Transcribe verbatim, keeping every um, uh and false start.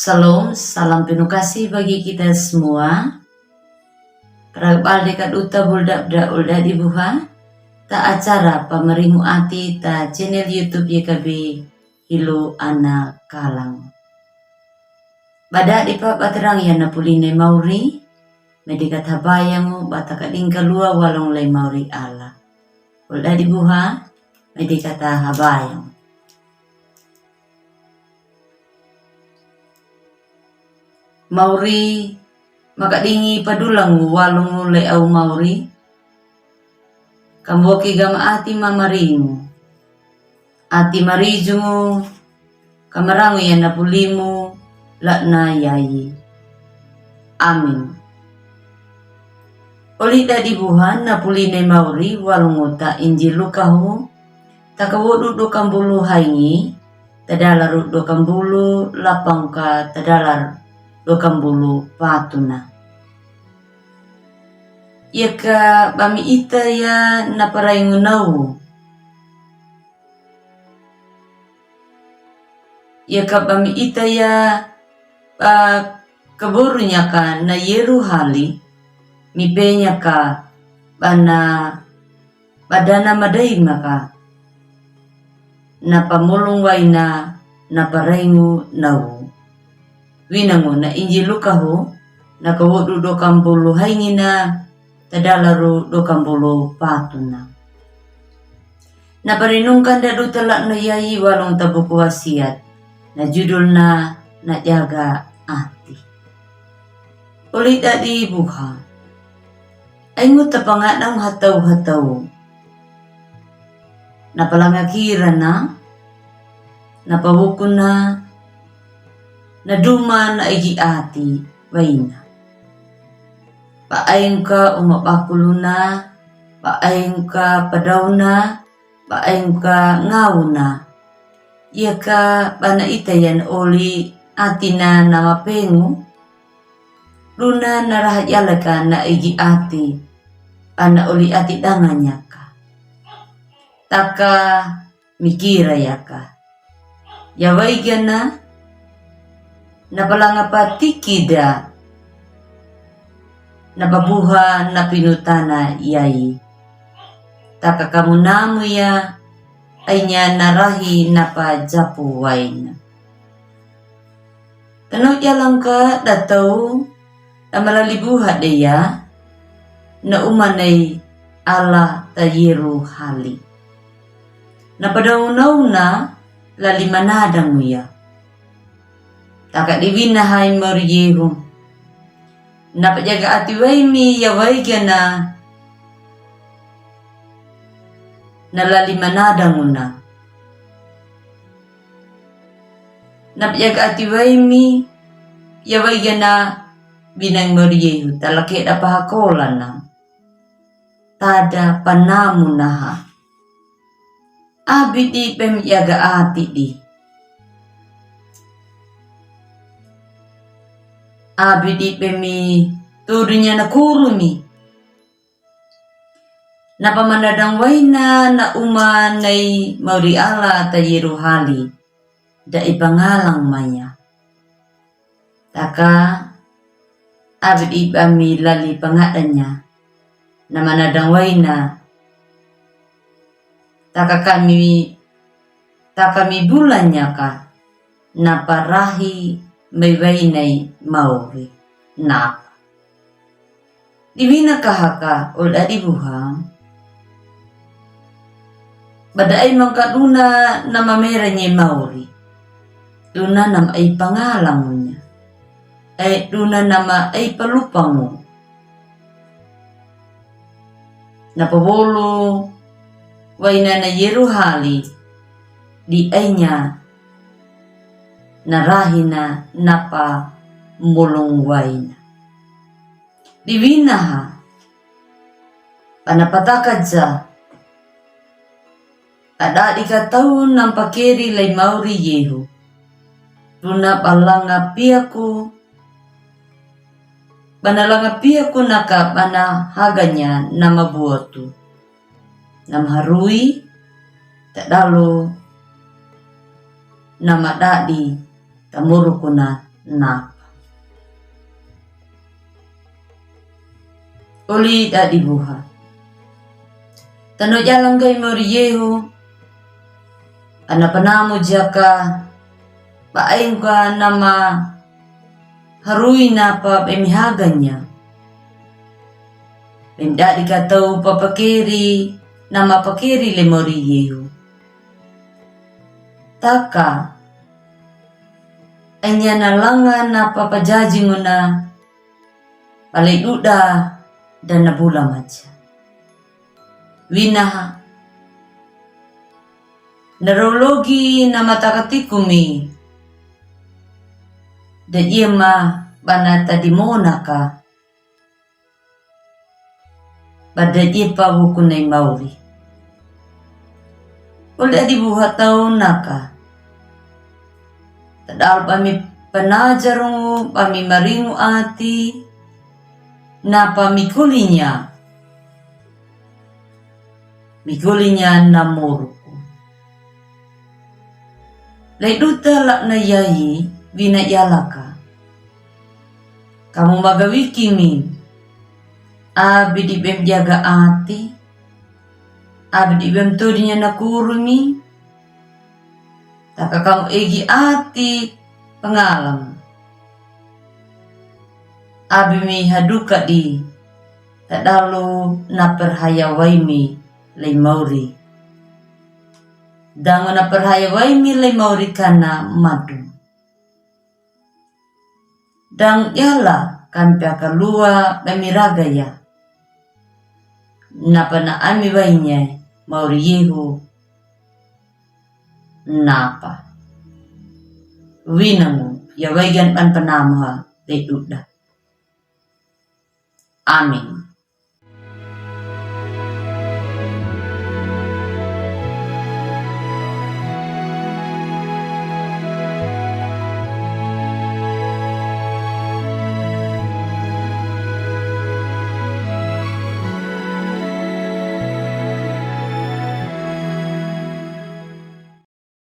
Shalom, salam penuh kasih bagi kita semua. Pragbal de ka duta buldak bda ulda di buha ta acara pamaringu ati ta channel YouTube Y K B Hilo Ana Kalang. Bada di pa baterang ya na puli ne mauri, medika ta habayang bata ka dingka lua walong le mauri ala. Ulda di buha, medika ta habayang. Mauri, maka dingi padulangu walongu le au mauri. Kamboki gama ati mamaringu. Ati marijungu, kamarangu ya na pulimu, lakna yayi. Amin. Oli dadi buha na puli ne mauri walongu ta Injil Lukahu, ta kawodu dua kambulu haingi, ta dalaru dua kambulu lapang ka ta dalar dua kambulu patuna. Yaka bami ita ya na paraingu nau. Yaka bami ita ya ba kaboru nyaka na Yeruhali, mi pe nyaka bana badana madai maka na pamolong waina na paraingu nau. Winangu na Injil Lukahu, na kawodu dua kambulu haingina, ta dalaru dua kambulu patuna. Na parenungkan da duta lakna yayi walong ta buku wasiat, na judulna na jaga ati. Oli dadi buha. Aingu ta pangadang hatau-hatau. Na palanga kirana, na pawukuna, na duma na igi ati waina. Ba aingka uma bakuluna, ba aingka padauna, ba aingka ngauna. Yaka bana ita yan oli atina na mapengu. Duna na raha yalaka na igi ati. Bana oli ati danga nyaka. Taka mikira yaka. Ya waigana na palanga patiki da. Na pabuha na pinutana yayi. Taka kamu namu ya ainya na rahi na pajapu waina. Tano yalangka datau da malali buha deya na umanai ala ta Yeruhali. Na padauna-una lali manadang uya. Taka diwina hai mauri yehu. Na pajaga ati waimi ya waigana na lali manadang una. Na pajaga ati waimi ya waigana binang mauri yehu talake da pahakolana. Tada panamu naha. Abidi pemi jaga ati di. Abidi pemi tudunya na kurumi. Na pamanadang waina na umanai mauri ala ta Yeruhali. Da ipangalang maya. Taka abidi bami lali pangadanya. Na manadang waina. Taka kami, taka mi bulanya ka. Na parahi mai wainai mauri. Na. Diwina kahaka ol dadi buha. Bada ai mangka duna nama meranye mauri. Duna nama ai pangalangunya. Ai duna nama ai palupangu. Na pawolo waina na Yeruhali di ainya na rahina na pamolong waina. Diwinaha. Pana patakaja. Adadi katau nampakeri lai mauri yehu. Duna balanga piaku. Bana langa piaku naka bana haganya nama buatu. Nama harui. Tadalo. Nama dadi. Tamurukuna. napa. Oli dadi buha. Tano jala nggai mori yehu. Ana panamu jaka. Ba aingka nama harui napa bemi haganya. Bemi dadi katau papakeri nama pakeri le mori yehu. Taka. Anya na langa na papajaji nguna. Pale duda dan na bula maja. Winaha. Narologi na mataka tikumi. Da iye ma bana tadi monaka. Bada iye pa wuku nai mauri. Oli adi buha tau naka. Tadal bami panajarungu bami maringu ati. Napa mikolinya. Mikolinya na moruku. Lai duta lakna yayi wina yalaka. Kamu magawikimi. Abidi bem jaga ati. Abidi bem todinya na kurumi. Taka kamu egi ati pangalam. Abimi haduka di tadalu na perhaya waimi lai mauri. Dangu na perhaya waimi lai mauri kana madu. Dang yala kampe aka lua bami ragaya. Napa na ami wainya mauri yehu. Napa. Winangu ya waigan ban panamuha beduda. Amin.